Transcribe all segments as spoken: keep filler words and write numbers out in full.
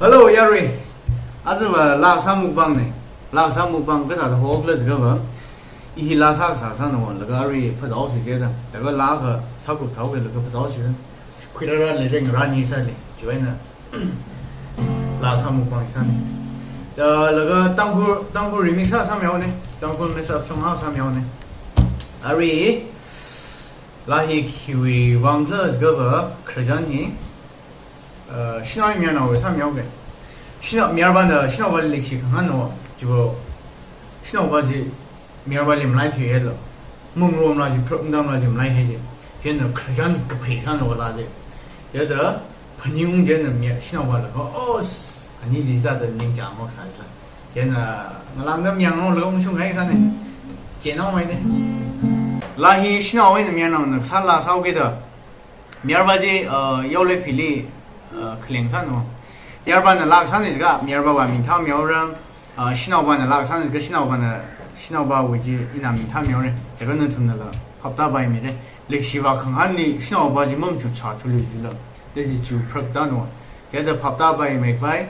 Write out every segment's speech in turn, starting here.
Hello, yarui. Ajava laa kasā mukbang ne. Laa kasā mukbang kathāda hokhala jiakhava, i hi laa sākasā sāna won, laga arui phazāhaosa jida. Laga laa kasā kupthaoki laga phazāhaosa jida. Khuirāra le reng rani sāli. Chiwui eina laa kasā mukbang sāna. Da laga Tangkhul, Tangkhul remix sā sāmihaowa ne. Tangkhul mix up song hao sāmihaowa ne. Arui laa hi khiwui vangkhala jiakhava, khararchan hi, uh, shanaowui mayarnaowui sāmihaoki. Shanao, mayarpāna shanaopāli leikashi khangahānna, chiva shanaopā chi mayarpāli malai thuihailo. Mungromla chi, pharuk matamla chi malaihaili. Chieina khararchan kaphei sāna laa chi. Chieina phaningung chieina mayar, shanaopāla kho, "Oh, s-, ani chi sāda ningchāng hok sāla." Chieina ngalāngda mayarnaola ungshunghaisāna. Chieina mai ne. Laa hi shanao eina mayarnaona kasā laa sāhaokida. Mayarpā chi, uh, Yaolekphili, uh, khaleng sāna. Mayarpāna laa kasāna jiakha, mayarpāwui ming thāmihaora. Uh, shanaopāna laa kasāna jiakha, shanaopāna, shanaopāwui chi ina ming thāmihaora. Jiakha nathumnala phaptāpaimira. Leikashi vā khangahānli shanaopā chi mamachut sāthuili jila. Te chi chu pharuk tāna. Chieina phaptāpaimeipai.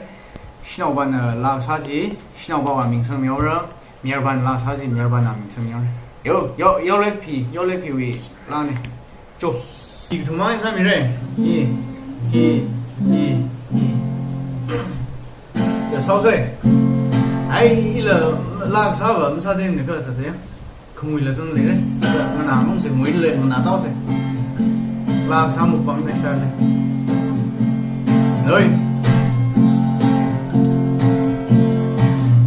Shanaopāna laa kasā chi, shanaopāwui ming sangmihaora. Mayarpāna laa kasā chi, mayarpāna ming sangmihaora. Yo, yo, Yaolekphi, Yaolekphiwui laa ne. Cho. Hi kathum mang sāmira. Hi, hi, hi, hi. Ya, sāhaosa. Ai, ila laa kasāva masāthei ne kha thāda. Khanguila zangleira. Nganā ngamsa, nguila nganā taosa. Laa kasā mukbang ne sāli. Noi.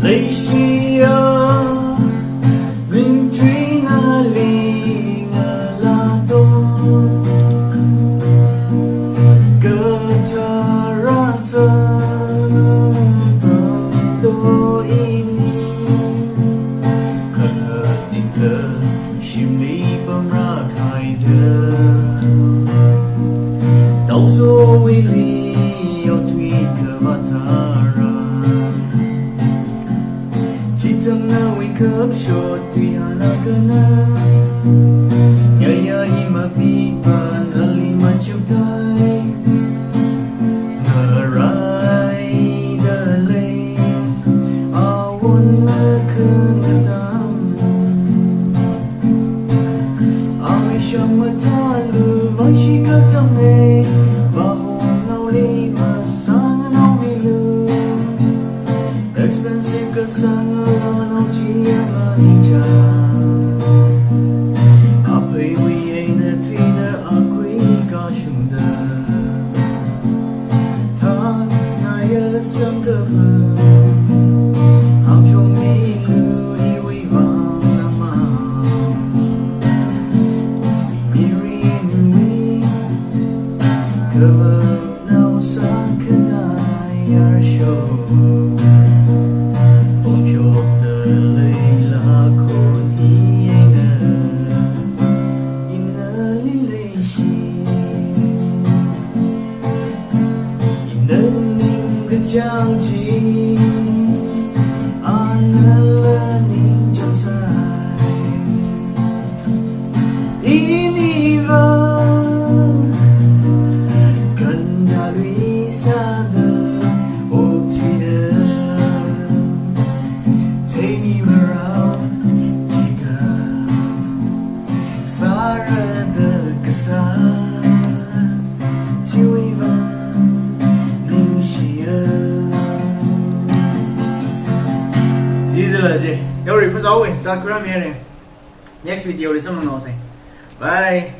Leishiya, ningchuina lingalato. Katharan sāpamdo ini. Kala zingka shimli pamrākhaida. Taoso wili yaothui kavā tharan. Chithang nawui kakshot tui hānakana. Nyaya ima pipan lali machutai. Ngarai dalei awon na khangatam. Ami shang matalu vaishi kachang e. Vahong naoli masang naomilu. Expensive kasang alano chi ama ningchāng. Apheiwui eina thuida akui kashungda. Thanaya samkaphang. Hāngchong milu iwui vang namang. Mirinwui kava Nao sākhangai arsho, pongshokta leila khon hi eina, inali leishi. Ina ningkachāng chi, anala ningchāngsai. Iniva kandalui sāda okthuira. Theimi marao tika sārada kasā chiwui vang ningshiya. Chithāla chi, yaori phazāhaowa, zākhuirāmira. Next video li samphangnaosa. Bye.